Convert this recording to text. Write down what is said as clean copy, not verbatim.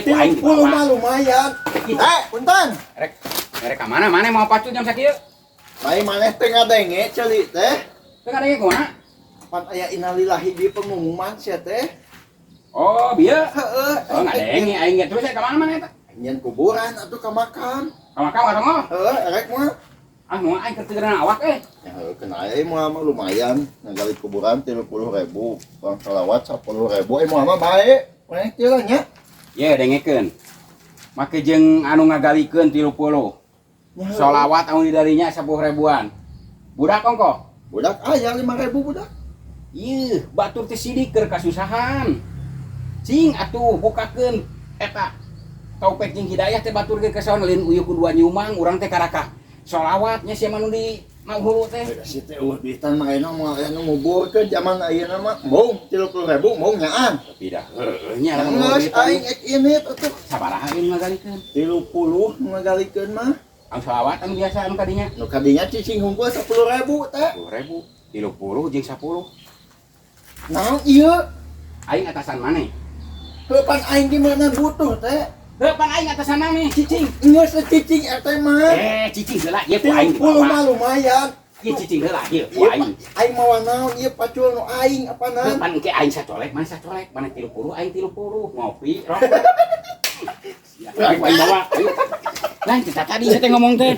Ku aing 30 dibawa. Mah lumayan. Eh, punten. Rek, rek ka mana mana mau pacul jam sakieu? Lain maneh teh ngadenge ceuli teh. Teu ngadenge kumaha? Pan aya innalillahi di pengumuman sia teh. Oh, bieu. Heeh. Oh, ngadenge aing ge, terus ka mana mana eta? Nyen kuburan atuh ka makam. Ka makam atau? Heeh, erek mah. Ah, mau aing keur teu awak eh. Ya heuh, kena aya moal mah lumayan ngagali kuburan 30.000, bang salawat 10.000, eh moal mah bae. Maneh teh lah nya. Ye, dengekeun. Make jeung anu ngagalikeun 30. Ya, heuh. Solawat anu di darinya 10 ribuan. Budak ongko. Budak aya 5.000 budak. Ieu, batur teh sidik keur kasusahan. Cing atuh bukakeun eta taufik jeung hidayah teh batur ge kesaon lain uyuh ku dua nyumang urang teh karakah. Solawatnya sia mah nu di hulu teh. Beda si teh eueuh duitan mah ayeuna moal aya nu nguburkeun zaman ayeuna mah. Embung 30.000 embung nyaan. Tapi dah heueuh nya lamun Geus duitan. Aing ek ini atuh. Sabaraha ieu ngagalikeun? 30 ngagalikeun mah. Anu solawat anu biasa anu kadinya. Nu kadinya cicing hungkul 10.000 teh. 10.000, 30 jeung 10. Naon ieu? Aing atasan maneh. Heuh, pan aing di mana butuh teh. Heuh, pan aing atasan maneh, cicing. Geus cicing eta mah. Eh, cicing heula ieu ku aing 30 mah dibawa. Lumayan. Ieu cicing heula ieu ku Ieu aing. Aing mawa naon ieu pacul nu aing Heuh, apanan? Pan engke aing sacolek, mana sacolek, mana 30, aing 30, ngopi, rokok. Sia, aing bawa. Ayo. Lain kita tadi saya teh ngomong teh.